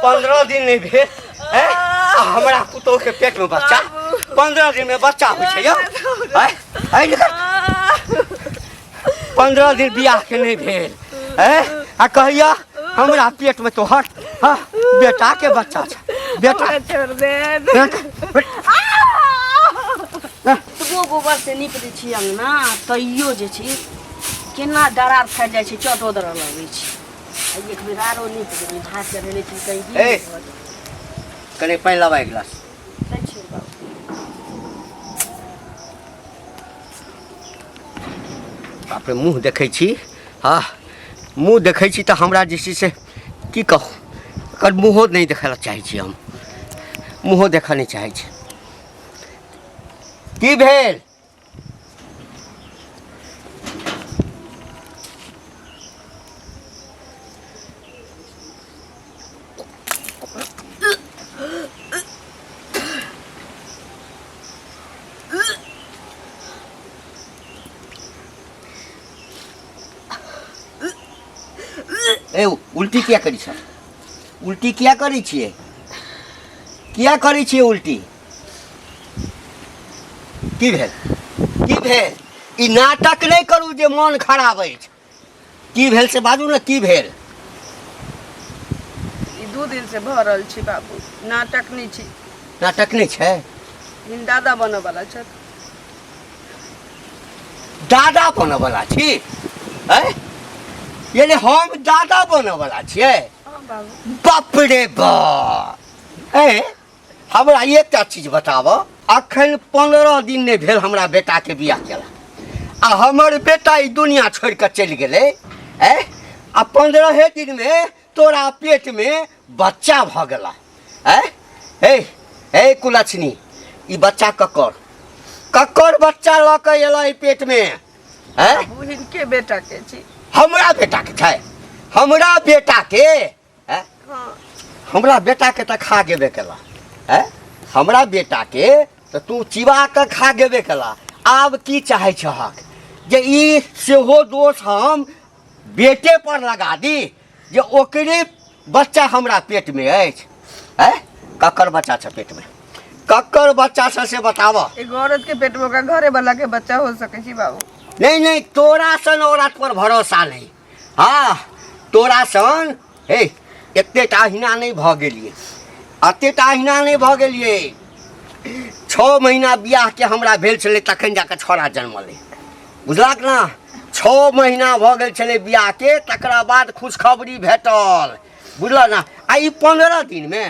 15 दिन नहीं भेल हैं? आ हमरा पुतोह के पेट में बच्चा 15 दिन में बच्चा होइ छै यौ हैं? हैं निकल। 15 दिन बियाह के नहीं भेल हैं? आ कहिया हमरा पेट में तोहर हाँ, बेटा के बच्चा छै बेटा हमरा छोड़ दे एतबो गोबर से नीप दै छी अंगना तैयो जे छै केना डरार फाटि जाइ छै चटो दरऽ लगै छै आ एक बेर आरो नीप देबै भात चढ़ेने छी कहीं ए। कने पानि लाबा एक गिलास दै छियै बाबू। बाप रे मुँह देखै छी हँ मुँह देखै छी तऽ हमरा जे छै से की कहू एकर मुँहो नहि देखै लए चाहै छी हम मुँहो देखऽ नहि चाहै छी की भेल ए उल्टी किया करै छ उल्टी किया करै छियै किया करै छियै उल्टी की भेल की भेल ई नाटक नहि करू जे मन खराब अछि की भेल से बाजू ने की भेल ई 2 दिन से भऽ रहल छी बाबू नाटक नहि छी नाटक नहि छै हिन दादा बनऽ वाला छथि दादा बनऽ वाला छी हैं यानी हम दादा बनऽ वाला छियै हँ बाबू बाप रे बाप ए हमरा एकटा चीज बताब अखन 15 दिन नहि भेल हमरा बेटाके बियाह केला आ हमर बेटा ई दुनिया छोड़ि कऽ चलि गेलै ए आ 15 दिनमे तोरा पेटमे बच्चा भऽ गेला ए हे हे कुलक्षणी ई बच्चा ककर ककर बच्चा लऽ कऽ एला ई पेटमे ए बाबू हिनके बेटाके छी हमरा बेटाके छै हमरा बेटाके हैं? हाँ हमरा बेटाके तऽ खा गेबे केला हैं? हमरा बेटाके तऽ तू चिबा कऽ खा गेबे केला आब की चाहै छहक जे ई सेहो दोष हम बेटे पर लगा दी जे ओकरे बच्चा हमरा पेटमे अछि हैं? ककर बच्चा छै पेटमे ककर बच्चा छै से बताबऽ एगो औरत के पेट में ओकरा घरे वाला के बच्चा हो सकै छै बाबू नहीं नहीं तोरा सन औरत पर भरोसा नहीं हँ तोरा सन हे एतेक अहिना नहि भऽ गेलियै एतेक अहिना नहि भऽ गेलियै 6 महीना बियाहके हमरा भेल छलै तखन जाकऽ छौड़ा जन्मलै बुझलक ने 6 महीना भऽ गेल छलै बियाहके तकरा बाद खुशखबरी भेटल बुझलक ने आ ई 15 दिनमे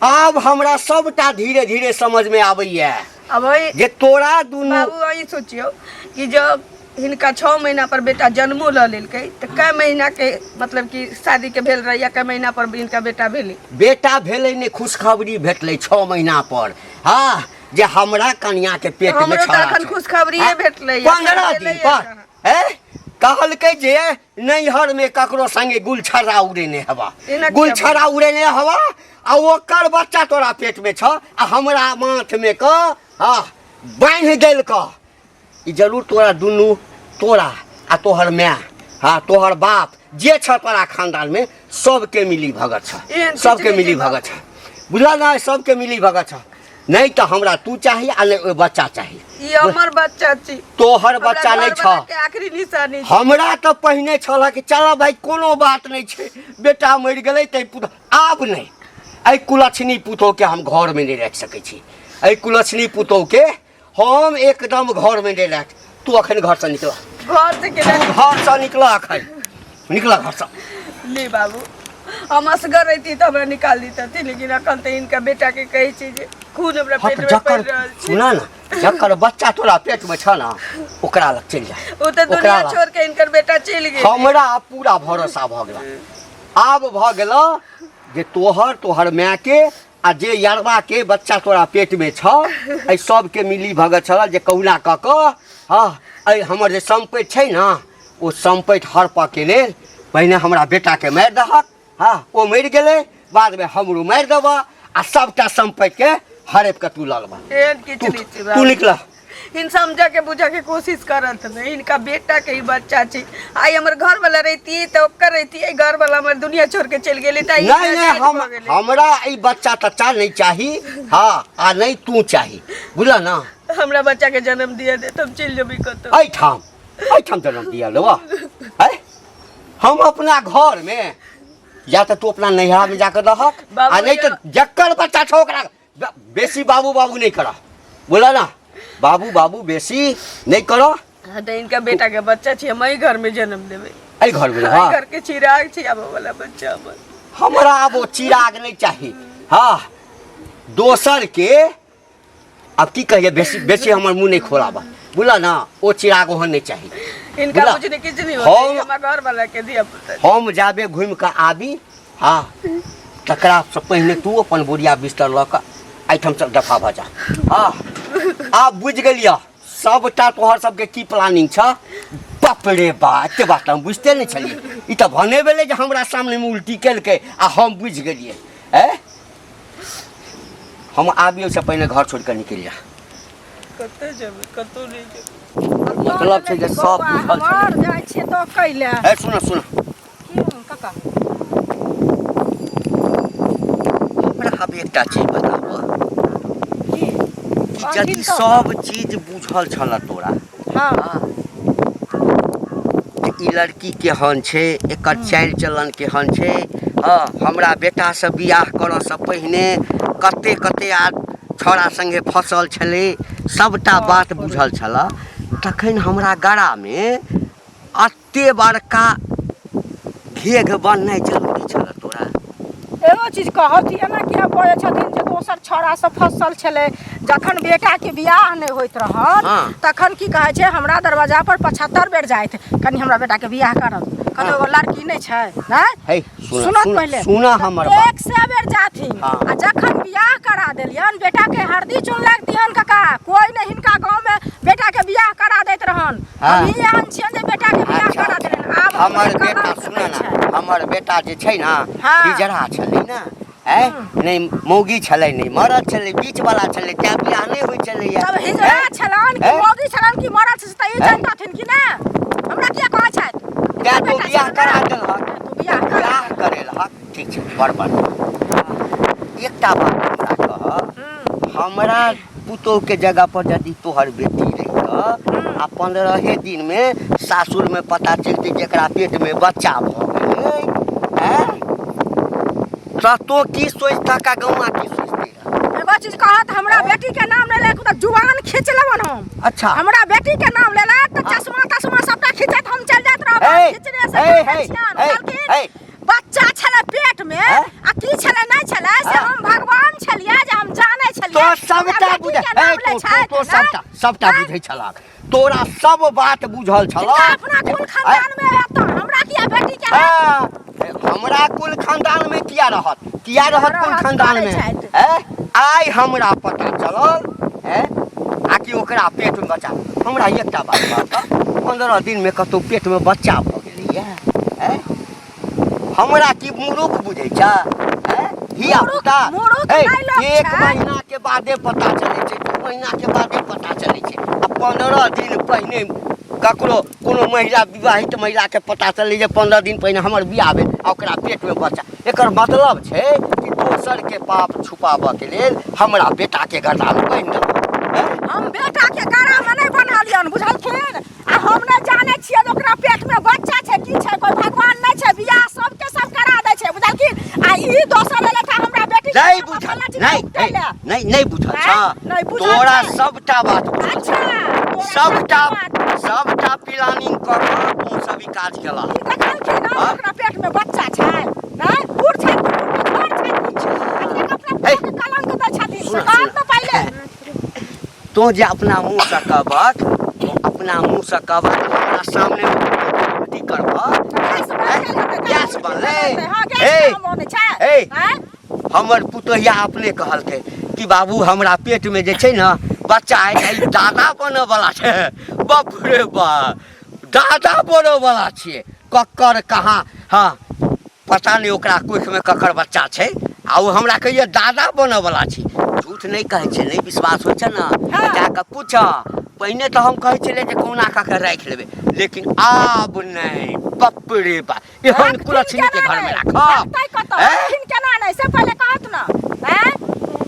आब हमरा सबटा धीरे धीरे समझमे आबैया अब अहीं जे तोरा दुनू बाबू अहीं सोचियौ कि जब हिनका 6 महीना पर बेटा जन्मो लऽ लेलकै तऽ कै महीना के मतलब कि शादी के भेल रहै या कै महीना पर हिनका बेटा भेलै बेटा भेलै नहि खुशखबरी भेटलै 6 महीना पर हँ जे हमरा कनिया के पेट में हमरो तऽ छौड़ा अखन छै। खुशखबरिए हँ, भेटलै 15 दिन पर हैं कहलकै जे नैहर में ककरो संगे गुलछर्रा उड़ेने हवा एना किया गुलछर्रा उड़ेने हवा आ ओकर बच्चा तोरा पेट में छ आ हमरा माथ में क हाँ बान्हि देलक ई जरूर तोरा दुनू तोरा आ तोहर माय हाँ तोहर बाप जे छ तोरा खानदान में सबके मिली भगत छ एहन किछु सबके नहि मिली छै भगत छ बुझल ना सबके मिली भगत छ नहीं तऽ हमरा तू चाही आ नहि ओहि बच्चा चाही ई हमर बच्चा छी तोहर हमरा बच्चा नहि घरवला छ के आखिरी निशानी छी। हमरा तऽ पहिने छल कि चल भाई कोनो बात नहि छै बेटा मरि गेलै तै पुत आब नहि एहि कुलक्षणी पुतोहके हम घरमे नहि राखि सकै छी एहि कुलक्षणी पुतोहके हम एकदम घरमे नहि राखि तू अखन घरसँ निकल घर से केना तू घरसँ निकल अखन निकल घरसँ नहीं बाबू हम असगर रहती तऽ हमरा निकाल दितथि लेकिन अखन तऽ हिनका बेटा के कहै छी जे खून हमरा हाँ पेट तऽ में पड़ि जकर रहल छै सुना ने जकर बच्चा तोरा पेट में छ ने ओकरा लग चलि जा ओ तऽ ओकरा दुनिया लग। छोड़ के हिनकर बेटा चलि गेल हमरा पूरा भरोसा भऽ गेल आब भऽ गेल जे तोहर तोहर मायके आ जे यरवा के बच्चा तोरा पेट में छ एहि सबके मिली भगत छल जे कहुना कऽ कऽ हँ एहि हमर जे सम्पति छै ने ओ सम्पति हड़पऽके लेल पहिने हमरा बेटाके मारि दहक हँ ओ मरि गेलै बादमे हमरो मारि देबह आ सबटा सम्पतिके हड़पि कऽ तू लऽ लेबह एहन किछु तू नहि छै तू बाबू निकल हिन समझऽ के बुझऽ के कोशिश करत नहि। हिनका बेटा के ही बच्चा छै। आइ हमर घर वाला रहितियै तऽ ओकर रहितियै, घर वाला हमर दुनिया छोड़ के चलि गेलै तऽ नहि नहि, हम हमरा ई बच्चा तच्चा नहि चाही। हाँ, आ नहि तू चाही, बुझल ना? हमरा बच्चा के जन्म दिया दे तऽ हम चलि जेबै कतौ। एहिठाम एहिठाम जन्म दिया लेबऽ? हम अपना घर में, या तऽ तू अपना नैहरा में जाकर रहक, आ नहीं तो जकर बच्चा छौ ओकरा बेसी बाबू बाबू नहीं करा, बोला ना? बाबू बाबू बेसी नहीं करो। हाँ, तऽ इनका बेटा के बच्चा छी, हम एहि घर में जन्म देबै। एहि घर में? हाँ, घर के चिराग छी आबऽ वाला बच्चा हमर। हमरा आब ओ चिराग नहीं चाही। हाँ, दोसर के अब की कहिए, बेसी बेसी हमर मुँह नहीं खोलाबा, बोला ना? ओ चिराग ओहन नहीं चाही। इनका बुझने किछु नहीं होता, हमरा घर वाला के दिया पुता। हम जाबे घूमि कऽ आबी, हाँ, तकरा से पहिने तू अपन बोरिया बिस्तर लऽ कऽ एहिठाम से दफा भऽ जा। हाँ, आब बुझि गेलियह सबटा तोहर सबके की प्लानिंग छ। बाप रे बा, एते बात हम बुझिते नहि छलियै। ई तऽ भने भेलै जे हमरा सामनेमे उल्टी केलकै आ हम बुझि गेलियै। ए, हम आबी ओहिसँ पहिने घर छोड़ि कऽ निकलि जा। कतऽ जेबै? कतौ नहि जेबै। मतलब छै जे सब बुझल छलै। जाइ छियै तऽ कैले। ए, सुन सुन। की काका? हमरा आब एकटा चीज बताबऽ की? कि यदि सब चीज बुझल छल तोरा जे ई लड़की केहन छै, एकर चालि चलन केहन छै, हँ, हमरा बेटासँ बियाह करऽसँ पहिने कते कते आ छौड़ा सङ्गे फसल छलै, सबटा बात बुझल छल, तखन हमरा गरामे एते बड़का घेघ बननाइ जरूरी छल तोरा? एगो चीज कहत, एना किया बजै छथिन जे दोसर छौड़ा सब फसल छलै? जखन बेटाके बियाह नहि होइत रहल तखन की कहै छै, हमरा दरवाजा पर 75 बेर जाइत, कनि हमरा बेटाके बियाह करब, कतौ एगो लड़की नहि छै? नहि हे, सुन। सुनत सुन। पहिले। सुन हमर बात। 100 बेर जाथिन। हाँ। आ जखन बियाह करा देलियन बेटाके, हरदी चुन लागि दिहन काका, कोई नहि हिनका गाँवमे बेटाके बियाह करा दैत रहन। हाँ। हमही एहन छियन जे बेटाके बियाह करा देलियन। आब हमर हमरा बेटा कलंक सुन दै ना छै। हमर बेटा जे छै ना, हिजड़ा छलै ना, ऐ नहि मौगी छलै, नहि मरद छलै, बीच वाला छलै, तैं बियाह नहि होइ छलैया। तब हिजड़ा छलन कि हैं? मौगी छलन कि मरद छलन, तऽ ई हैं? जनतथिन कि ने? हमरा किया कहै छथि? तैं तू बेटा बियाह छलन करा ना? देलहक। तू बियाह करा। बियाह करेलहक, ठीक छै, बड़ बढ़िआँ। एकटा बात हमरा कह, हमरा पुतोहके जगह पर यदि तोहर बेटी रहितऽ आ 15 दिनमे सासुरमे पता चलतै जेकरा पेटमे बच्चा भऽ गेलै, आँय, तऽ तो की सोचतक आ गौआ की सोचतै रहै? एगो चीज कहत, हमरा बेटी के नाम ले लेक तऽ जुबान खींच लेबन हम। हमरा बेटी के नाम लेलक तऽ चश्मा तश्मा सबटा खींचैत हम चल जाइत रहब। हे, खींचने से हे, देखै हे, छियन, हे, बुझलखिन? हे। बच्चा छलै पेट में हैं? आ की छलै नहि छलै से हम भगवान छलियै जे हम जानै छलियै। तो हमरा सबटा बेटी बुझै के नाम हे, लै तो छथि, तो नहि? सबटा सबटा हैं? बुझै छलक, तोरा सब बात बुझल छल। हिनका अपना कुल खानदान में हेत, हमरा किया बेटी के हैत? हाँ, हमरा कुल खानदान में किया रहत? किया रहत कुल रहत खानदान करै में? छथि। हैं? आइ हमरा पता चलल हैं, आकि ओकरा पेट में बच्चा। हमरा एकटा बात बता, 15 दिन में कतौ पेट में बच्चा भऽ गेलैया? हैं? हमरा की मूर्ख बुझै छ? हैं? धिया मूर्ख- पुता मूर्ख हे, नहि लोक एक छै। महीना के बादे पता चलै छै, 2 महीना के बादे पता चलै छै, आ 15 दिन पहिने ककरो कोनो महिला, विवाहित महिला के पता चलै जे 15 दिन पहिने हमर बियाह भेल आ ओकरा पेट में बच्चा, एकर मतलब छै कि दोसर के पाप छुपाबऽ के लेल हमरा बेटा के गर्दा में बान्हि देलक, हैं? हम बेटा के गरा में नहि बन्हलियन, बुझलखिन? आ हम नहि जानै छियै जे ओकरा पेट में बच्चा छै की छै। कोई भगवान नहि छै, बियाह सबके सब करा दै छै, बुझलखिन? आ ई दोसर एलै तऽ हमरा बेटी के नहि नाम बुझल फल्लाँ चिल्लाँ नहि उपटै लए। नहि नहि बुझल छ। आँय? नहि बुझल तोरा छै। सबटा बात बुझल। अच्छा, तोरा सबटा बात। सबटा प्लानिंग कऽ कऽ तू सब ई काज केलह। ई देखलखिन ना हाँ? ओकरा पेट में बच्चा छै, नहि बूढ़ छै, बूढ़ छथिन, अपने अपना हे। के कलंक दै छथिन। सुन, से कहत सुन। ने पहिले। तों जे अपना मुँहसँ कहबक, तों अपना मुँहसँ कहबक, हमरा सामने उल्टी करबह। गैस बन गेल हेतै, गैस बनलै? हाँ, गैस हे। कहाँ बनै छै? हे। आँय? हमर पुतोहिया अपने कहलकै कि बाबू, हमरा पेटमे जे छै ने बच्चा है, ई दादा बनऽवला छै। बाप रे बा, दादा बनऽवला छियै। ककर कहाँ, हाँ, पता नहि ओकरा कोखिमे ककर बच्चा छै आ ओ हमरा कहैए दादा बनऽवला छी। झूठ नहि कहै छै। नहि विश्वास होइ छै ने, जाकऽ पूछऽ। पहिने तऽ हम कहै छलियै जे कहुना कऽ के राखि लेबै, लेकिन आब नहि। बाप रे बाप, एहन राखथिन कुलक्षणी के केना घर में नहि? राखब? रखतै कतऽ? हैं? रखथिन केना नहि से पहिले कहत न, हैं?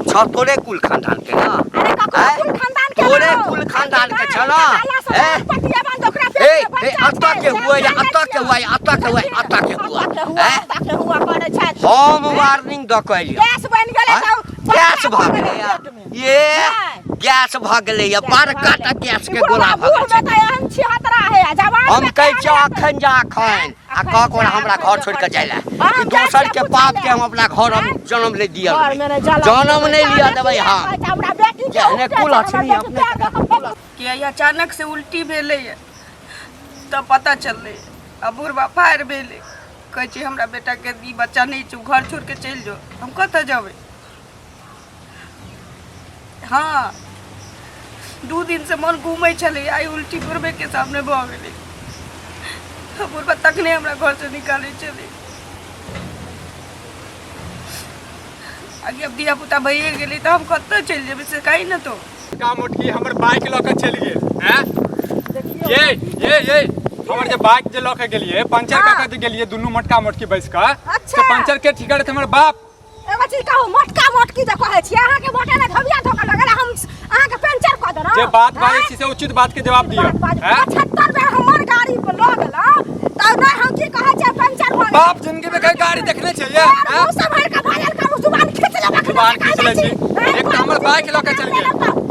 छ तोरे कुल खानदान के ना? अरे ककरो हैं? कुल खानदान के तोरे ना हो। कुल खानदान के छ ना? साला सब हैं? पटिया बांध ओकरा ए पेट में ए बच्चा अतऽ छै, के से हुआ या हम अतऽ के हुआ या अतऽ के हुआ या अतऽ के हुआ? अतऽ के हुआ, हैं? अतऽ के हुआ करै छथि। हम वार्निंग दऽ के एलियै। गैस बनि गेलै हैं? तऽ गैस बच्चा भऽ भऽ गेलै गेलै या। पेट में। ये नहि। गैस भऽ गेलै या, बड़का टा गैस के गोला भऽ बूढ़ गेल में छै। तऽ एहन छिहत्तरा है आ जवान हम में कहै केहन छियौ हेतै? अखन जा अखन आ अखन कह कोना जा, हमरा अखन घर जा, छोड़ि कऽ जाय लए हाँ, कि हम जाइ दोसर छियै के पूछै पाप लए। के हम अपना घर हम हैं? जन्म नहि दिअ घर में नहि जन्म जन्म नहि लिअ देबै। किया हम कहै छै, हमरा बेटी के जेहने उपटे कुल छै, अछनी हमरा अपने बेटी पैर दऽ कऽ फेंक कि आइ अचानक से उल्टी भेलैए तब पता चललै आ बुढ़बा फायर भेलै। कहै छै हमरा बेटाके ई बच्चा नहि छै, ओ घर छोड़ि कऽ चलि जो। हम कतऽ जेबै? हँ, 2 दिनसँ मन घूमै छलै, आइ उल्टी बुढ़बेके सामने भऽ गेलै। बुढ़बा तखने हमरा घरसँ निकालै छलै। आगे अब धिया पुता भइए गेलै तऽ हम कतऽ चलि जेबै से कही ने तो। का मोटकी हमर बाइक लऽ के चलि गेल हैं? ये ये ये हमर जे बाइक जे लऽ के गेलिए पंचर कऽ के जे गेलिए दुनू मोटका मोटकी बैस कऽ, अच्छा। से पंचर के ठीक करत हमर बाप? एगो चीज कहू, मोटका मोटकी जे कहै छियै, अहाँके मोटे ने धबिया धोकऽ लगल, हम अहाँके पंचर कऽ देलहुँ? जे बात बाजै छी से उचित बात के जवाब दिअ। हैं? 75 बेर हमर गाड़ी पर लऽ गेलहुँ तऽ नहि हम की कहै छियै पंचर भऽ गेल। बाप जिंदगी में कहीं गाड़ी देखने छै ये? यार, हैं? मुँह से भरि कऽ बाजल करू, जुबान खींच लेब एखने। जुबान खींच लै छी। एक तऽ हमर बाइक लऽ के चलि गेल।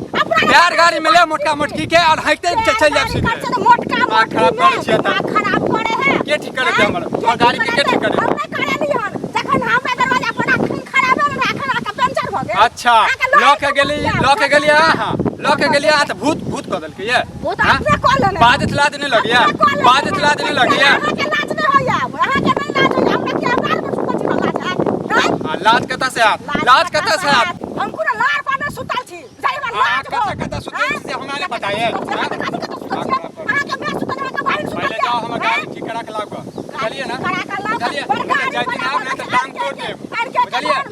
टायर गाड़ी में ले मोटका मोटकी के और हाइते चलि जायब सीधे। मोटका दिमाग खराब करै छियै तऽ। दिमाग खराब करे है। के ठीक करे हमर हमर गाड़ी के? के ठीक करे? हम नहि करेली हन। जखन हमरा दरवाजा पर अखन खराबे रहै, अखन अहाँके पंचर भऽ गेल। अच्छा, अहाँके लऽ के गेली, लऽ के गेली अहाँ, लऽ के गेली अहाँ तऽ भूत भूत कऽ देलकै ये। भूत हाँ? अपने कऽ लेने। बाजत लाज नहि लगैया? अपने कऽ लेने। बाजत लाज नहि लगैया? अहाँके लाज नहि होइया? अहाँके नहि लाज होइया? हमरा की हमरा पर सुतल छी तऽ लाज हैत? नहि? आ लाज कतऽ से आयत? लाज कतऽ से आयत? हम कोनो लार पर नहि सुतल छी। बुझलियै हमरा अहाँ लाज कतऽ होत। कतऽ सुतल छी से हमरा नहि पता ये। अहाँ कथी कतऽ सुतल छियै? अहाँके माय सुतल, अहाँके बहिन सुतल पहिले छै। जाओ, हमर गाड़ी ठीक करा के लाउ गऽ। बुझलियै ने? करा के लाउ। बुझलियै? बड़ गाड़ी जाइ दिन आब नहि तऽ टांग तोड़ देब। बुझलियै?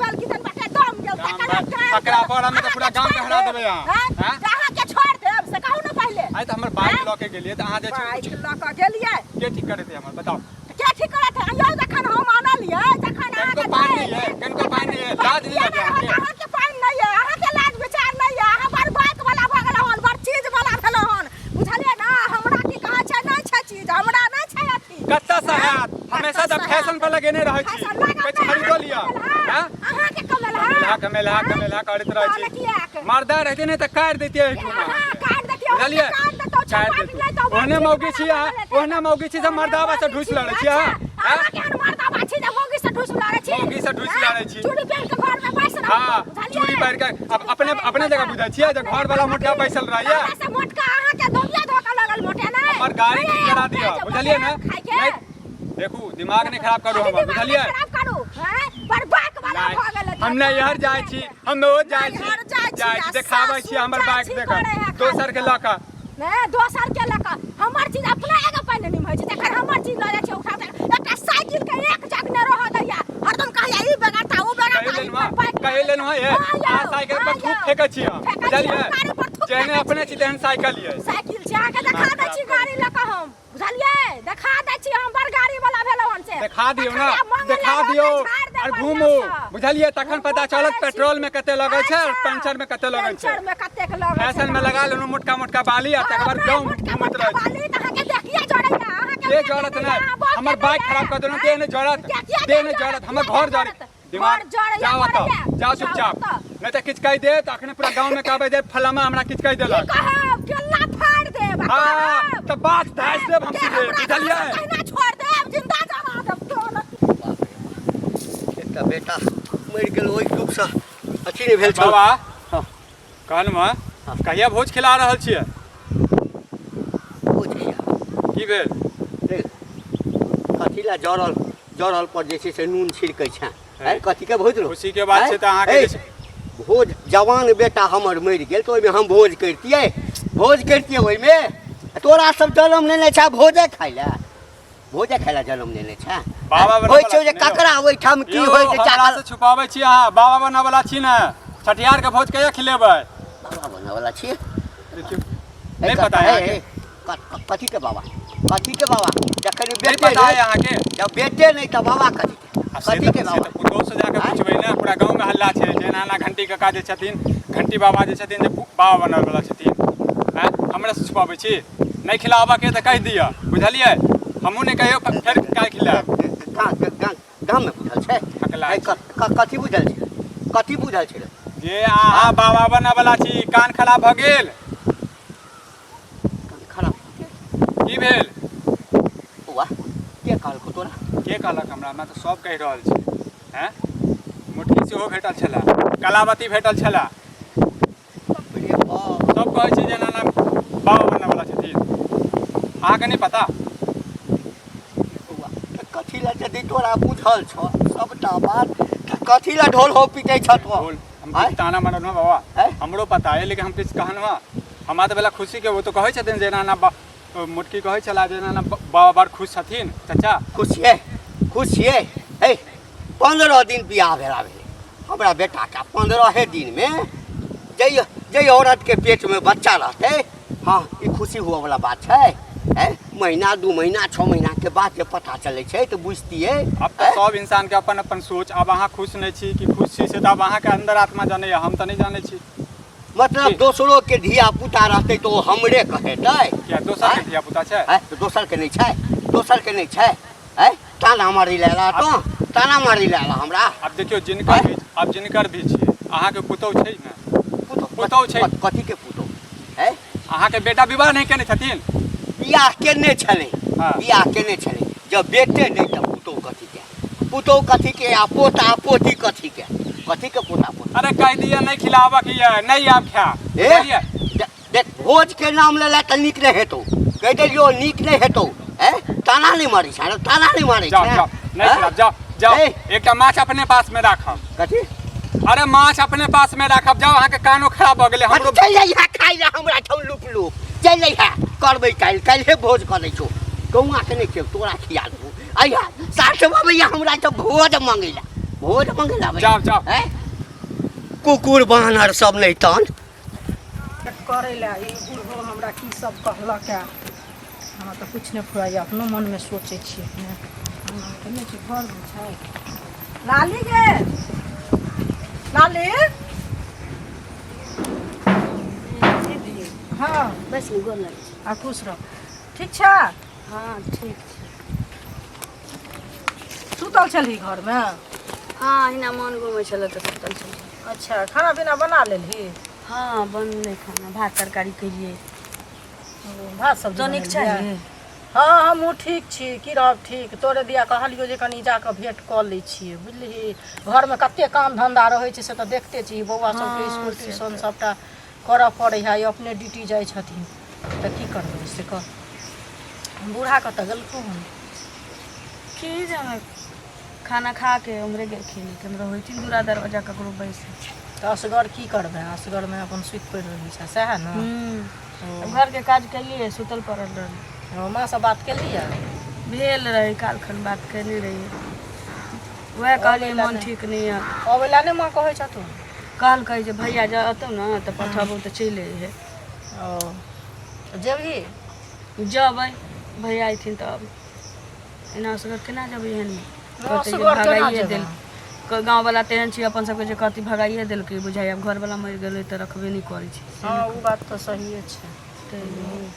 फकरा पर हमे तऽ पूरा गाँव के हरा देबै अहाँ। हैं? अहाँके छोड़ देब से कहू ने पहिले। आइ तऽ हमर बाइक लऽ के गेलियै तऽ अहाँ जे छै बाइक लऽ कऽ गेलियै के ठीक करेतै हमर, बताउ? तऽ के ठीक करत? यौ, जखन हम आनलियै तखन कनिको अहाँके पानि नहि ये, कनिको पानि नहि ये, लाज नहि किया लगैया नहि रहत? अहाँके? अहाँके पानि नहि ये, अहाँके लाज विचार नहि ये। अहाँ बड़ बाइक वाला भऽ गेलहुँ हन, बड़ चीज वाला भेलहुँ हन, बुझलियै ने? हमरा की कहै छै, नहि छै चीज, हमरा नहि छै अथी। कतऽ से आयत? हमेशा तऽ फैशन पर लगेने रहै छी। फैशन लागल किछु नहि, खरीदो लिअ। अहाँके हैं? अहाँके कमेल है? कमेलहा कमेलहा कमेलहा करैत रहै तहन छी। किएक? मर्दा रहते नहि तऽ काटि दैतियै एहिठुमा। अहाँ काटि दैतियै, बुझलियै? काटि देतौ, काटि छपाक दैतौ। लैतौ, ओहने मौगी छी अहाँ, ओहने मौगी छी जे मर्दाबा से ढूसि लड़ै छी अहाँ। हैं? अहाँ केहन मर्दाबा छी जे मौगी से ढूसि लड़ै छी? मौगी से ढूसि लड़ै छी। चूड़ी पहिर के घर में बैस रहू, हाँ, बुझलियै? चूड़ी पहिर के अब अपने अपने जगह बुझै छियै जे घर वाला मोटका बैसल रहैया। हमरा से मोटका अहाँके धोबिया धोकऽ लगल मोटे नहि। हमर गाड़ी नहि, ठीक करा दिअ, उपजे बुझलियै ने? खाइके। नहि, देखू, दिमाग नहि खराब करू अभी हमर, दिमाग बुझलियै? नहि खराब करू, हैं? बड़ बाइक वाला नहि, भऽ गेलै। हम नैहर जाइ छी, हम ओ जाइ छी, नैहर जाइ छी, जाइ छी आ देखाबै छी सासुर हमर जाइ बाइक छी, देख करे है दोसर के खाली। लऽ कऽ। नहि, दोसर के लऽ कऽ हमर चीज अपना एगो पानि नहि होइ छै, तखन हमर चीज लऽ जाइ छै उठा कऽ। एकटा साइकिल के एक जग नहि रहऽ दैया, हरदम कहैया ई बेगरता ओ बेगरता। कहि ई लेलहुँ हँ, बाइक कहि लेलहुँ हँ, ये हाँ यौ, अहाँ साइकिल पर हाँ थूक यौ। फेकै छी अहाँ, फेकै छी, बुझलियै? हम गाड़ी पर थूक जेहने फेकै अपने छी। छी तेहन साइकिल ये। साइकिल छै, अहाँके देखा दै छी गाड़ी लऽ कऽ हम, बुझलियै? देखा दै छी हम, बड़ गाड़ी वाला भेलहुँ हन से। देखा दियौ तखन ने, आब मंगल देखा रहतै, दियौ झाड़ि देब और बढ़िआँ घूमू, सँ। बुझलियै? तखन पता घूमबो चलत करै छी। पेट्रोल में कते लगै छै और अच्छा। पंचर में कते लगै छै। पंचर में कतेक लगै छै। फैशन में लगा लेलहुँ मोटका मोटका बाली आ तकर बाद अपना गाँव मोटका घूमैत मोटका रहै छी। बाली तऽ अहाँके देखिए जरैया, अहाँके के देखिए जरत जरैया, नहि? अहाँ बहुत हमर के बाइक जरैया। खराब कऽ देलहुँ, देह नहि जरत, किया- किया देह नहि जरत? जरत, हमर किया घर जरत। जरत? दिमाग घर जरैया, जाओ एतऽ, मरैया। जाओ जाओ चुपचाप, ओतऽ। नहि तऽ किछु कहि देत अखने पूरा गाँव में कहबै जे फलामा हमरा किछु कहि की देलक। कहब? केला फाड़ि देब आ हाँ, कहब। तऽ बात धासि देब हम के सीधे, हमरा बुझलियै? घरसँ कहिना छोड़ि देब, जिंदा जरा देब तोरा। एकटा बेटा मरि गेल, ओहि दुखसँ अथी नहि भेल छल। बाबा हाँ। कहलहुँ हँ, कहिया भोज खिला रहल छियै? भोज खिया की भेल? रे, कथी लए जरल जरल पर जे छै से नून छिड़कै छै? हैं, कथी के भोज रौ? खुशी के बात छै तऽ अहाँके हैं? जे छै- भोज, जवान बेटा हमर मरि गेल तऽ ओहिमे हम भोज करितियै? भोज करितियै ओहिमे? तोरा सब जन्म लेने छै भोजे खाइ लए? भोजे खाइ लए जन्म लेने छै? बाबा बनऽ होइ छौ जे वाला छी ने यौ। ककरा ओहिठाम की यौ, होइ छै हमरा चाकल से छुपाबै छी अहाँ, बाबा बनऽ वाला छी ने? छठिहार के भोज कहिया खिलेबै? बाबा बनऽ वाला छियै। देखियौ। नहि पता है अहाँके? कथी के बाबा, कथी के बाबा? जखन नहि बेटे पता है नहि, अहाँके? जब बेटे नहि तऽ बाबा कथी के? आ से कथी के तऽ से बाबा? तऽ पुतोहु से जाके आँय? पुछबै ने। पूरा गाँवमे हल्ला छै जे एना एना घंटी काका जे छथिन, घंटी बाबा जे छथिन, जे बाबा बनल वला छथिन। आँय, हमरे से छुपाबै छी? नहि खिलाबऽके तऽ कहि दिअ, बुझलियै? हमहूँ नहि कहियो फेर काल्हि खिलायब। गाममे बुझल छै? हकला ऐ, कथी बुझल छै? कथी बुझल छै रे? जे अहाँ बाबा बनऽ वला छी। कान खराब भऽ गेल? कान खराब की भेल? वाह, के कहलकौ तोरा? के कहलक हमरा? हमरा तऽ सब कहि रहल छै। हैं, मोटकी सेहो भेटल छलए, कलावती भेटल छलए। बाप रे बाप। सब कहै छै जे एना एना बाबा बनऽ वला छथिन। अहाँके नहि पता? बौआ, तऽ कथी लए यदि तोरा बुझल छौ सबटा बात तऽ कथी लए ढोल हो पीटै छह तो? ढोल हम आँय? किछु ताना मारल बाबा? आँय? हमरो पता है, लेकिन हम किछु कहलहुँ हँ? हमरा तऽ भेला खुशीके। ओ तऽ कहै छथिन जे एना एना मोटकी कहै छला जे एना एना बाबा बड़ खुश छथिन चाचा। खुश छियै, खुश छियै। हे, 15 दिन बियाह भेला भेलै हमरा बेटाके, 15हे दिनमे जै जै औरतके पेटमे बच्चा रहतै, हँ, ई खुशी हुअवला बात छै? हैं, महीना, 2 महीना, 6 महीनाके बाद जे पता चलै छै तऽ बुझतियै। आब तऽ सब इंसानके अपन अपन सोच। आब अहाँ खुश नहि छी कि खुश छी, से तऽ आब अहाँके अंदर आत्मा जानैए, हम तऽ नहि जानै छी। मतलब की? दोसरो के धिया पुता रहतै तऽ ओ हमरे कहेतै? किया, दोसरके धिया पुता छै? आँय, तऽ दोसर के नहि छै? दोसर के नहि छै? आँय, ताना मारै लए एला तो, ताना मारै लए एला हमरा? आब देखियौ, जिनकर भी, आब जिनकर भी छियै, अहाँके पुतहु छै ने? पुतहु? पुतहु छै। कथी के पुतहु? आँय? अहाँके बेटा विवाह नहि केने छथिन? बियाह केने छलै। हाँ। बियाह केने छलै। जब बेटे नहि तऽ पुतहु कथी के? पुतहु कथी के आ पोता पोती कथी के? कथी के पोता पोती? अरे कहि दिअ नहि खिलाबक यऽ, नहि आब खाय। ए? बुझलियै? देख, भोज के नाम लेला तऽ नीक नहि हेतौ, कहि देलियौ, नीक नहि हेतौ। ए, ताना नहि मारै छै, ताना नहि मारै जाओ छै। जाओ, नहि हैं? खिलाब, जाओ जाओ। ए? एकटा माछ अपने पास में राखब। कथी? अरे माछ अपने पास में राखब। जाओ, अहाँके कानो खराब भऽ गेलै हमरो। चलि जइहा खाइ लए हमरा ठाम लुप लुप चलि जइहा। करबै काल्हि, काल्हिए भोज करै छौ। कौआके नहि खेब, तोरा खिया देबौ। अइहा साठ अबैया हमरा तऽ भोज मंगै लए, भोज मंगै लए अबैया। जाओ जाओ। हैं? कुकुर बानर सब नहि तहन करै लए ई बूढ़ो हमरा की सब कहलक है, हमरा तऽ किछु नहि फुराइए। अपनो मनमे सोचै छियै ने, हमरा तऽ नहि छै। घरमे छै लाली गे, लाली। हँ। बस गोर लगै छी। आ खुश रह। ठीक छै? हँ, ठीक छै। सुतल छलही घरमे? हँ, अहिना मन घुमै छलै तऽ सुतल छलियै। अच्छा, खाना पीना बना लेलही? हँ, बनलै खाना, भात तरकारी केलियै। भात सब्जी तो नीक छै? बनेलियै? हँ, हमहूँ ठीक छी। की रहब ठीक, तोरे दिया कहलियौ जे कनि जाकऽ भेँट कऽ लै छियै, बुझलिही? घरमे कते काम धन्धा रहै छै से तऽ देखते छी। बौआ सबके हँ, इसकुल से ट्यूशन तऽ सबटा करऽ पड़ै है, अपने ड्यूटी जाइ छथिन तऽ की करबै से कह। बूढ़ा कतऽ गेलखुन हन? की जाने, खाना खा के उम्हरे गेलखिन कि हमरा होइथिन दूरा दरवाजा ककरो बैस। तऽ असगर की करबै? असगरमे अपन सुति पड़ि रहै छै, सएह ने? हूँ, घरके काज केलियै, सुतल पड़ल रहली। ओ माँसँ बात केलियै? भेल रहै, काल्हिखन बात केने रहियै। वएह कहलियै, मन ठीक नहि यऽ। अबै लए नहि माँ कहै छथुन? कहलकै जे भैया जे अतौ ने तऽ पठबौ तऽ चलि अइहे। ओ जेबही? जेबै, भैया अयथिन तब। एना असगर केना जेबै एहनमे? कहतै जे असगर केना भगाइए जेबै? देल गाँववला। तेहन छी अपन सबके जे कहती भगाइए देलकै बुझाइए। आब घरवला मरि गेलै तऽ रखबे नहि करै छै। हँ, ओ बात तऽ सहिए छै। ताहि दुआरे।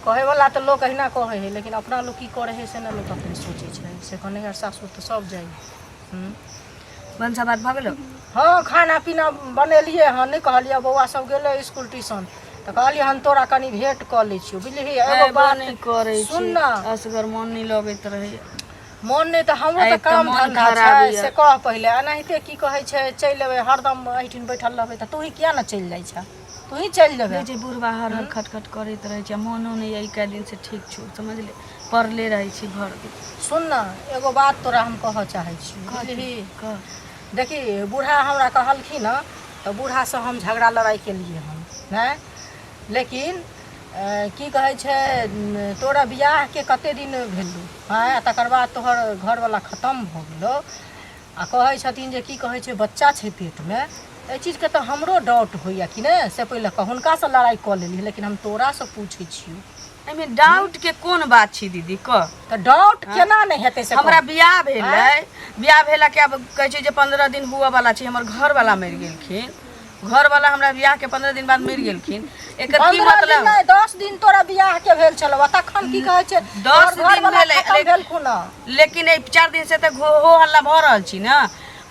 कहैवला तऽ लोक अहिना कहै हइ, लेकिन अपना लोक की करै हइ से ने लोक अपने सोचै छै। से कह नैहर सासुर तऽ सब जाइ हूँ। भनसा भात भऽ गेलौ? हँ, खाना पीना बनेलियै हन। नहि कहलियै, बौआ सब गेलै इसकुल ट्यूशन तऽ कहलियै हन तोरा कनि भेँट कऽ लै छियौ, बुझलिही? एगो अयबो बात नहि करै सुन छी ने। असगर मन नहि लगैत रहैए। मोन नहि तऽ हमरो आइ तऽ तऽ काम मोन धन्धा खराब छै। यऽ। से कह पहिले, एनाहिते की कहै छै, चलि एबै, हरदम एहिठिन बैठल रहबै तऽ तूही किया ने चलि जाइ छह? तूही चलि जेबै। देखै छै बुढ़बा हर हर खटखट करैत रहै छै आ मोनो नहि यऽ। कए दिनसँ ठीक छौ, समझले? पड़ले रहै छी भरि दिन। सुन ने, एगो बात तोरा हम कहऽ चाहै छी, बुझलिही? कह। देखी, बूढ़ा हमरा कहलखिन हँ तऽ बूढ़ासँ हम झगड़ा लड़ाइ केलियै हन नहि, लेकिन की कहै छै, तोरा बियाहके कते दिन भेलौ? आँय, आ तकर बाद तोहर घरवला खतम भऽ गेलौ आ कहै छथिन जे की कहै छै, बच्चा छै पेटमे। एहि चीजके तऽ हमरो डाउट होइए कि नहि से पहिले कह हुनकासँ लड़ाइ कऽ लेली लेकिन हम तोरासँ पूछै छियौ एहिमे डाउट के कोन बात छै दीदी कह तऽ डाउट केना नहि हेतै से हमरा बियाह भेलै बियाह भेला के आब कहै छै जे 15 दिन हुअ वाला छै हमर घर वाला मरि गेलखिन घर वाला हमरा बियाह के 15 दिन बाद मरि गेलखिन एकर की 15 दिन मतलब नहि 10 दिन तोरा बियाह के भेल छलौ आ तखन की कहै छै 10 तोहर दिन घरवला भेलै, खतम भेलखुन हँ। लेकिन एहि 4 दिन से तऽ हो हल्ला भऽ रहल छी ने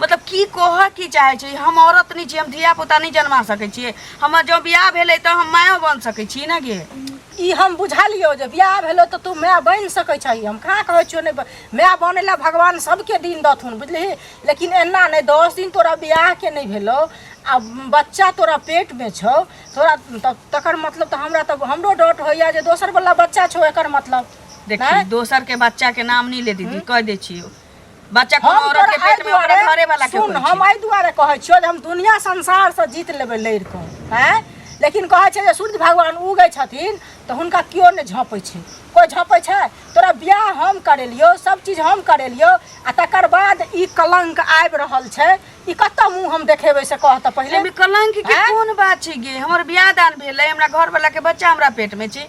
मतलब की कहऽ की चाहै छी हम औरत नहि छी हम धिया पुता नहि जन्मा सकै छियै हमर जँ बियाह भेलै तऽ हम मायो बन सकै छी ने गे ई हम बुझलियौ जे बियाह भेलौ तऽ तू माय बनि सकै छही हम कहाँ कहै छियौ नहि माय बनै लए भगवान सबके दिन दथुन बुझलिही लेकिन एना नहि 10 दिन तोरा बियाहके नहि भेलौ आ बच्चा तोरा पेटमे छौ तोरा तकर मतलब तऽ हमरा तऽ हमरो डाउट होइए जे दोसर वला बच्चा छौ एकर मतलब देखी दोसर के बच्चा के नाम नहीं ले दीदी कह दे छियो बच्चा कोनो हम औरत तोरा के पेट एहि में ओकरा दुआरे घरे वाला के सुन होइ हम छै एहि दुआरे कहै छियौ जे हम दुनिया संसारसँ जीत लेबै लड़ि कऽ आँय लेकिन कहै छै जे सूर्य भगवान उगै छथिन तऽ हुनका केओ नहि झँपै छै कोइ झँपै छै तोरा बियाह हम करेलियौ सब चीज हम करेलियौ आ तकर बाद ई कलंक आबि रहल छै ई कतऽ मुँह हम देखेबै से कह तऽ पहिले एहिमे कलंक के आँय? कोन बात छै गे हमर बियाह दान भेलै हमरा घर वाला के बच्चा हमरा पेट में छै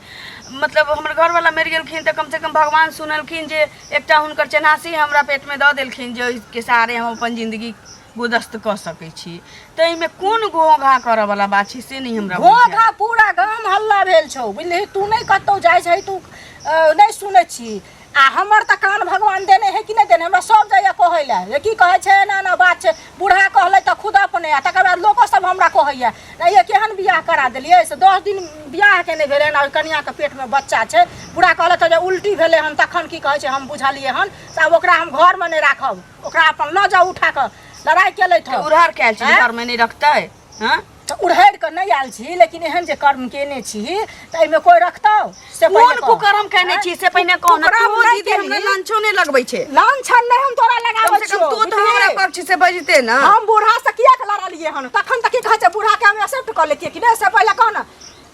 मतलब हमर घर वाला मरि गेलखिन तऽ कम से कम भगवान सुनलखिन जे एकटा हुनकर चेन्हासी हमरा पेटमे दऽ देलखिन जे ओहिके सहारे हम अपन जिन्दगी गुदस्त कऽ सकै छी तऽ एहिमे कोन घो घा करऽ वाला बात छै से नहि हमरा घो बुझायल। घा पूरा गाम हल्ला भेल छौ बुझलिही तू नहि कतहु जाइ छही तू नहि सुनै छी आ हमर तऽ कान भगवान देने है कि नहि देने हमरा सब जाइए कहै लए जे की कहै छै एना एना बात छै बूढ़ा कहलै तऽ खुद अपने आ तकर बाद लोको सब हमरा कहैए नहि ये केहन बियाह करा देलियै से 10 दिन बियाहके नहि भेलै हन आ ओहि कनियाके पेटमे बच्चा छै पूरा कहलक जे उल्टी भेलै हन तखन की कहै छै हम बुझलियै हन से आब ओकरा हम घरमे नहि राखब ओकरा अपन लऽ जाउ उठा कऽ लड़ाइ केलथि हन उड़हर कयल छी आँय? घरमे नहि रखतै हँ तऽ उड़हरि कऽ नहि आयल छी लेकिन एहन जे कर्म केने छी तऽ एहिमे कोइ रखतौ से पहिले कोन कह। कुकर्म केने छी से पहिने कह ने कुकर्म तू नहि दीदी हमरा केलही। लांछो नहि लगबै छै लांछन नहि हम तोरा कम लगाबै से कम छियौ तू तऽ हमरा बुझलिही? पक्ष से बजते ना हम बूढ़ा से किया के लड़लियै हन तखन तऽ की कहै छै बूढ़ा के हम एक्सेप्ट कऽ लेतियै कि नहि से पहिले कह ने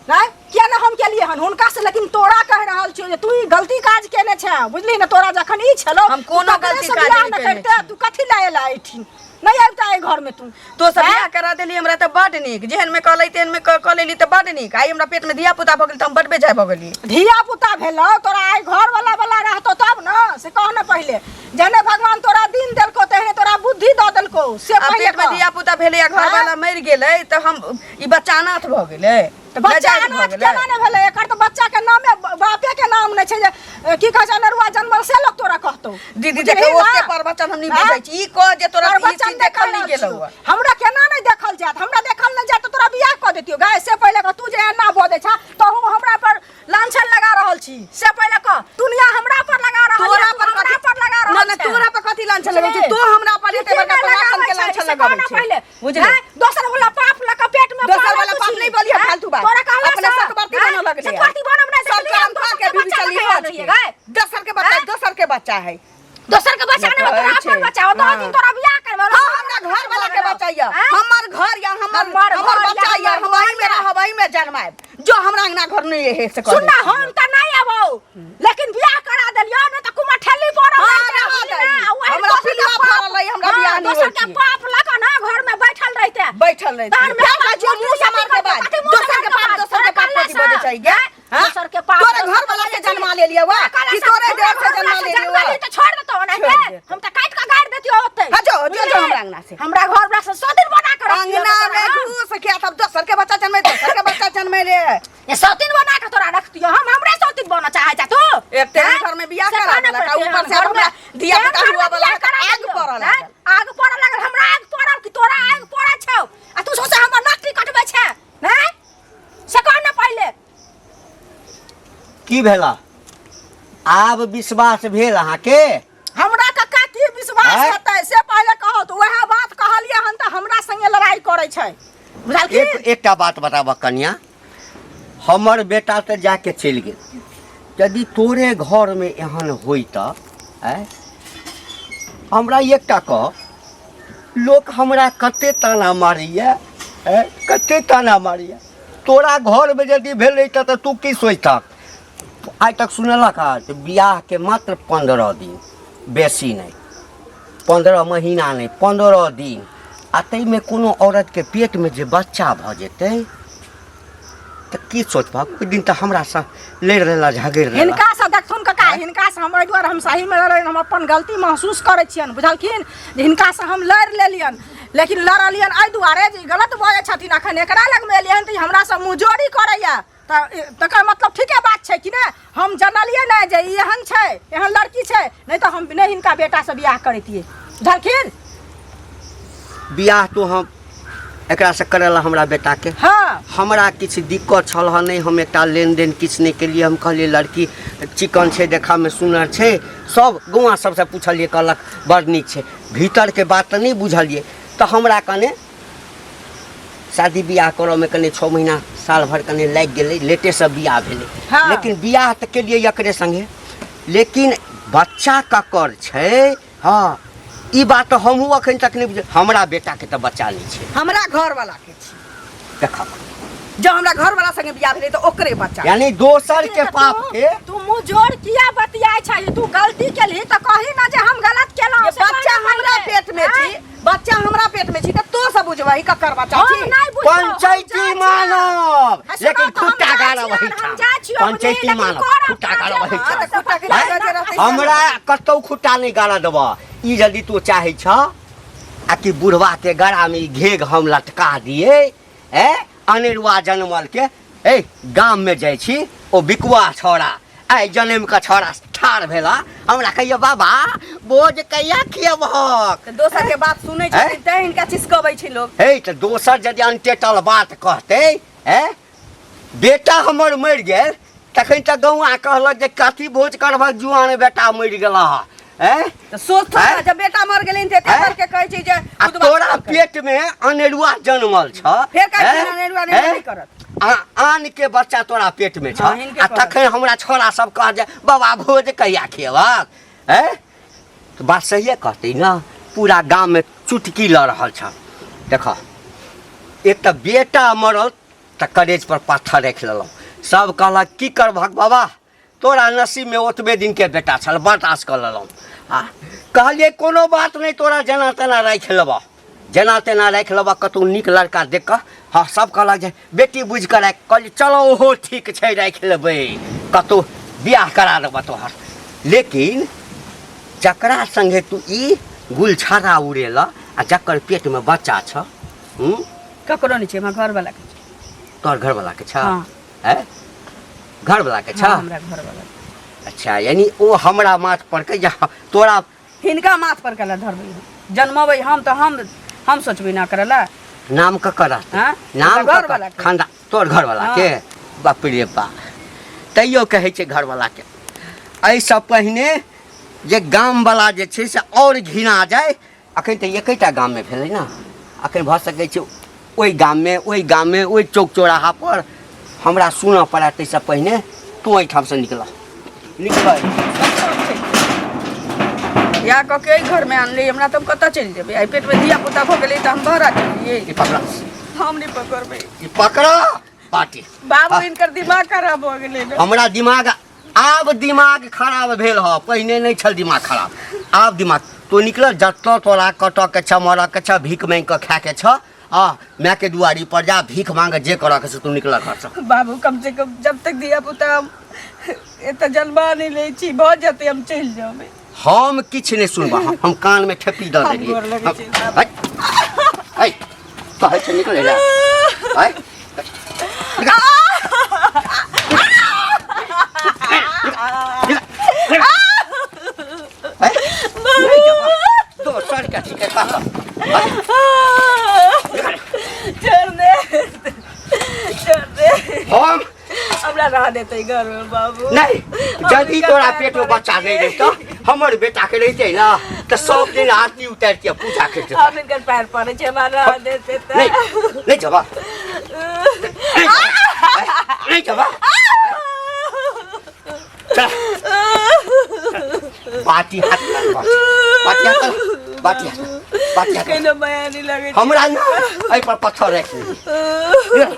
नहि किया नहि हम केलियै हन हुनका से लेकिन तोरा कहि रहल छियौ जे तू ई गलती काज केने छे बुझली ने तोरा जखन ई छलो हम कोनो तू तकरे गलती से काज बियाह नहि नहि केने करिते छी। तू कथी लए एला एहिठिन नहि अबिता एहि घर में तू तो सब हैं? बियाह करा देली हमरा तऽ बड नीक जेहन में कहलै तेहन में कऽ लेली तऽ बड नीक आइ हमरा पेट में धिया पुता भऽ गेल तऽ हम बड बेजाय भऽ गेली धिया पुता भेलौ तोरा आइ घर वाला वाला रहतो तब न से कह न पहिले जहने भगवान तोरा दिन देलको तेहने तोरा बुद्धि दऽ देलको से आ पहिले पेट में कह। धिया पुता भेलै आ घर हैं? वाला मरि गेलै तऽ हम ई बच्चा अनाथ भऽ गेलै तऽ बच्चा नाजायज भऽ अनाथ गेलै केना नहि भेलै एकर तऽ बच्चा के नामे बापे के नाम नहि छै जे की कहै छै अनरुआ जन्मल से लोक तोरा कहतौ दीदी बुझलिही देखो ना? ओते प्रवचन हम नहीं हैं? बुझै छी ई कह जे तोरा ई प्रवचन चीज नहि देखल कहि नहीं रहल गेलौ छियौ। हमरा केना नहि देखल जायत हमरा देखल नहि जायत तऽ तोरा बियाह कऽ देतियौ गाय से पहिले कह तू जे एना बजै छह तहू हमरा पर लांछन लगा रहल छी से पहिले कह दुनिया हमरा पर लगा रहल तोरा है, तू पर हमरा कथी पर लगा ना रहल ना छै। तोरा पर कथी लांछन लगै छै बुझलिही? तू हमरा पर एते की बड़का नहि प्रवासन के लगाबै छै, लांछन से कह लगबै ना छै पहिले। बुझलिही हैं? दोसर वाला पाप लऽ कऽ पेट में दोसर पालल वाला पाप छी। नहीं बोलिए हैं? फालतू बात तोरा कहला अपने से, सतवर्ती हैं? बनऽ लगले सतवर्ती बनब नहि सब देखलियै, काम हम खा दोसर के के बीबी बच्चा चली लऽ कऽ हाथ आयल रहियै, के गाय। दोसर के बच्चा हैं? दोसर के बच्चा है दोसर के बच्चा नहीं कहै तोरा छै। अपन बच्चा हो दो हाँ। दिन तोरा बियाह करबो हाँ हमरा घर वाला के बच्चा या हैं? हमर घर या हमर हमर हमर घर या, बच्चा या हमर हम वही में घर या। रहब वही में जन्माएब जो हमरा अंगना घर नहीं है से कह सुन ना हम त नहीं आबो लेकिन बियाह करा देलियो नहीं त कुमार ठेली पड़ल हाँ, रहते, रहा बुझली दही। ना? वही हमरा दोसर के पिलुआ पाप- फड़ल रही, हमरा हाँ, बियाह नहीं दोसर होइ के छी। पाप लऽ कऽ ना घर में बैठल रहते बैठल रहती तहन क्या मेरा कहै छियौ, मुंह समार के बाद कथी मुंह दोसर के समार के पाप बाद? दोसर के पाप तोरा कथी बजै छै गे हाँ? दोसर के पाप तोरे दोसर घर के वाला से बजै छै। जन्मा लेलियै वा तोरा कहला कि से- तोरे हमरा देर से घर जन्मा वाला से लेलियै जन्मा वा ली तऽ छोड़ देतौ ओनाहिते छोड़ देतौ। हम तऽ काटि कऽ गाड़ि देतियौ ओतै हाँ, जो जो जो बुझलिही? हमरा अंगना से हमरा घर वाला से 100 दिन बना कऽ रखतियौ अंगना तोरा में हम। घुस के तब दोसर के बच्चा जन्मे दोसर के बच्चा जन्मे रे ये सौतीन बना के तोरा रखतियो हम हमरे सौतीन बना चाहे जा तू एक तेरे हैं? घर में बियाह से करा कहने देलक, आ पड़तै, ऊपर से हम आब हमरा घर धिया में- पुता घर में हुआ वाला बियाह करा आग देलियौ, पड़ऽ हैं? लागल। आग पड़ऽ लागल हमरा आग पड़ल कि तोरा आग पड़ल छौ आ तू सोचे हमर नकली कटबै छै हैं से कह ना पहिले की भेला आब विश्वास भेल अहाँके हमरा कक्का की विश्वास आँय? हेतै से पहिले कहो तऽ वएह बात कहलियै हन तऽ हमरा संगे लड़ाई करै छै बुझल की एक एकटा बात बताबऽ कन्या हमर बेटा तऽ जाके चलि गेल यदि तोरे घरमे एहन होइ तऽ आँय हमरा एकटा कह लोक हमरा कते ताना मारैए आँय कते ताना मारैए तोरा घरमे यदि भेलै तऽ तू की सोचतक आइ तक सुनेलक हँ जे बियाहके मात्र 15 दिन बेसी नहि 15 महीना नहि 15 दिन आ ताहिमे कोनो औरतके पेटमे जे बच्चा भऽ जेतै तऽ की सोचबहक ओहि दिन तऽ हमरासँ लड़ि लेला झगड़ि लेला हिनका से देखथुन काका हिनका से हम एहि दुआरे हम सही में लड़लियन हम अपन गलती महसूस करै छियनि बुझलखिन जे हिनका से हम लड़ि लेलियन लेकिन लड़लियन एहि दुआरे जे ई गलत बजै छथिन अखन एकरा लगमे एलियन तऽ ई हमरा से मुँहजोरी करैया तऽ तकर मतलब ठीके बात छै कि नहि हम जनलियै नहि जे ई एहन छै एहन लड़की छै नहि तऽ हम नहि हिनका बेटासँ बियाह करैतियै बुझलखिन बियाह तो हम एकरासँ करै लए हमरा बेटाके हँ हमरा किछु दिक्कत छल हँ नहि हम एकटा लेनदेन किछु नहि केलियै हम कहलियै लड़की चिकन छै देखऽमे सुनर छै सब गौआँ सबसँ पुछलियै कहलक बड़ नीक छै भीतरके बात तऽ नहि बुझलियै तऽ हमरा कने शादी बियाह करऽमे कने 6 महीना साल भरि कने लागि गेलै लेटेसँ बियाह भेलै हाँ। लेकिन बियाह तऽ केलियै एकरे सङ्गे लेकिन बच्चा ककर छै हँ ई बात तऽ हमहूँ अखन तक नहि बुझ हमरा बेटाके तऽ बच्चा नहि छै हमरा घरवाला के छी देखक जब हमरा घरवाला संगे बियाह भेलै तऽ ओकरे बच्चा यानी दोसर के तऽ पाप तू- के तू मुँह जोड़ किया बतियाइ छै तू गलती केलही तऽ कही ना जे हम गलत केलहुँ जे से बच्चा कहना हमरा पहिले। पेट में आँय? छी बच्चा हमरा पेट में छी तऽ तो सब बुझबही ककर बच्चा हम छी नहि बुझबौ, हम पंचायती जाइ छियौ। मानब आ सुनऽ लेकिन तऽ हम खुट्टा जाइ गाड़ब छियनि, एहिठाम हम जाइ छियौ, बुझलिही, पंचायती लेकिन मानब करब खुट्टा काज गाड़ब हम। एहिठाम तऽ खुट्टा के आँय? गाड़ऽ के रहतै हमरा कतौ खुट्टा नहि गाड़ऽ देबह ई यदि तू चाहै छह आ कि बुढ़वा के गड़ा में ई घेघ हम लटका दिए ए अनेरुआ जनमल के ए गाम में जाइ छी ओ बिकुआ छौड़ा आइ जनम के छौड़ा ठाढ़ भेला हमरा कहिया बाबा बोझ कहिया खियबहक तऽ दोसर के बात सुनै छथिन तैं हिनका चिसकबै छै लोग हे तऽ दोसर यदि अनटेटल बात कहतै ए बेटा हमर मरि गेल तखन तऽ गौआ कहलक जे कथी भोज करबहक जुआन बेटा मरि गेल ए तऽ सोचथुन आँय? ने, जब बेटा मर गेलनि तऽ एते आँय? करके कहै छै जे आ उदबा तोरा करके। पेट में अनेरुआ जनमल छ फेर कहै छै हैं? अनेरुआ हैं? नहि करत आन के बच्चा तोरा पेट में छ हाँ, हिनके आ करत। तखन हमरा छोरा सब कह जे बाबा भोज कहिया खियबक हैं तऽ बात सहिए कहतै ने पूरा गाम में चुटकी लऽ रहल छ देख एक तऽ बेटा मरल तऽ करेज पर पाथर राखि लेलहुँ सब कहलक की करबहक बाबा तोरा नसीबमे ओतबे दिनके बेटा छल बर्दाश्त कऽ लेलहुँ आ कहलियै कोनो बात नहि तोरा जेना तेना राखि लेबह जेना तेना राखि लेबह कतहु नीक लड़का देख कऽ हँ सब कहलक जे बेटी बुझि कऽ राखि कहलियै चलो ओहो ठीक छै राखि लेबै कतहु बियाह करा देबह तोहर लेकिन जकरा सङ्गे तू ई गुलछर्रा उड़ेलह आ जकर पेटमे बच्चा छह हूँ ककरो नहि छै हमरा घरवला के छै तोहर घरवलाके छह हँ। हैं घरवला के छह हाँ, हमरा घरवला अच्छा यानी ओ हमरा माथ पर के जे तोरा हिनका माथ पर कला धरबै हम। जन्मबै हम तऽ हम सोचबै ना करला नाम ककर रहतै हाँ? नाम हमरा ककर घरवला के। खानदान तोर घरवला हाँ। के बाप रे बा तैयो कहै छै घरवला के एहिसँ पहिने जे गामवला जे छै से आओर घिना जाय अखन तऽ एकेटा गाममे भेलै ने अखन भऽ सकै छै ओहि गाममे ओहि गाममे ओहि चौक चौराहापर हमरा सुनऽ पड़ए ताहिसँ पहिने तू एहिठामसँ निकल निकल बियाह कऽ के एहि घरमे आनली हमरा तऽ हम कतऽ चलि जेबै आइ पेटमे धिया पुता भऽ गेलै तऽ हम बहरा चलि ई पकड़ हम नहि पकड़बै ई पकड़ बाटी बाबू हाँ। हिनकर दिमाग खराब भऽ गेलै ने हमरा दिमाग आब दिमाग खराब भेल ह पहिने नहि छल दिमाग खराब आब दिमाग तू निकल जतऽ तोरा कटऽ के छ मरऽ के छ भीख मांगि कऽ खाय के छ आ माय के दुआरी पर जा भीख मांग जे करऽ के छै तू निकल घर से बाबू कम से कम जब तक धिया पुता हम एतऽ जन्मा नहि लै छी भऽ जेतै हम चलि जेबै हम किछु नहि सुनबा हम कान में ठेपी दऽ हम देलियै गोर लगै छी, बाबू। है, है, कहै छै निकलै लए है दोसर के ठीक है छोड़ दे छोड़ दे हम हमरा रह देतै घरमे बाबू नहीं यदि तोरा पेट में बच्चा नहीं रहितो हमर बेटा के रहिते ना तऽ सब दिन आरती उतारितियै पूजा करिते हम हिनकर पैर पड़ै छै हमरा रह देतै तऽ नहीं नहीं जबा नहीं जबा चल बाटी हाथ लग बाटी हाथ लग बाटी हाथ लग, बाटी हाथ लग। केना माया नहि लगै छै हमरा ना एहि पर पत्थर राखि लेली।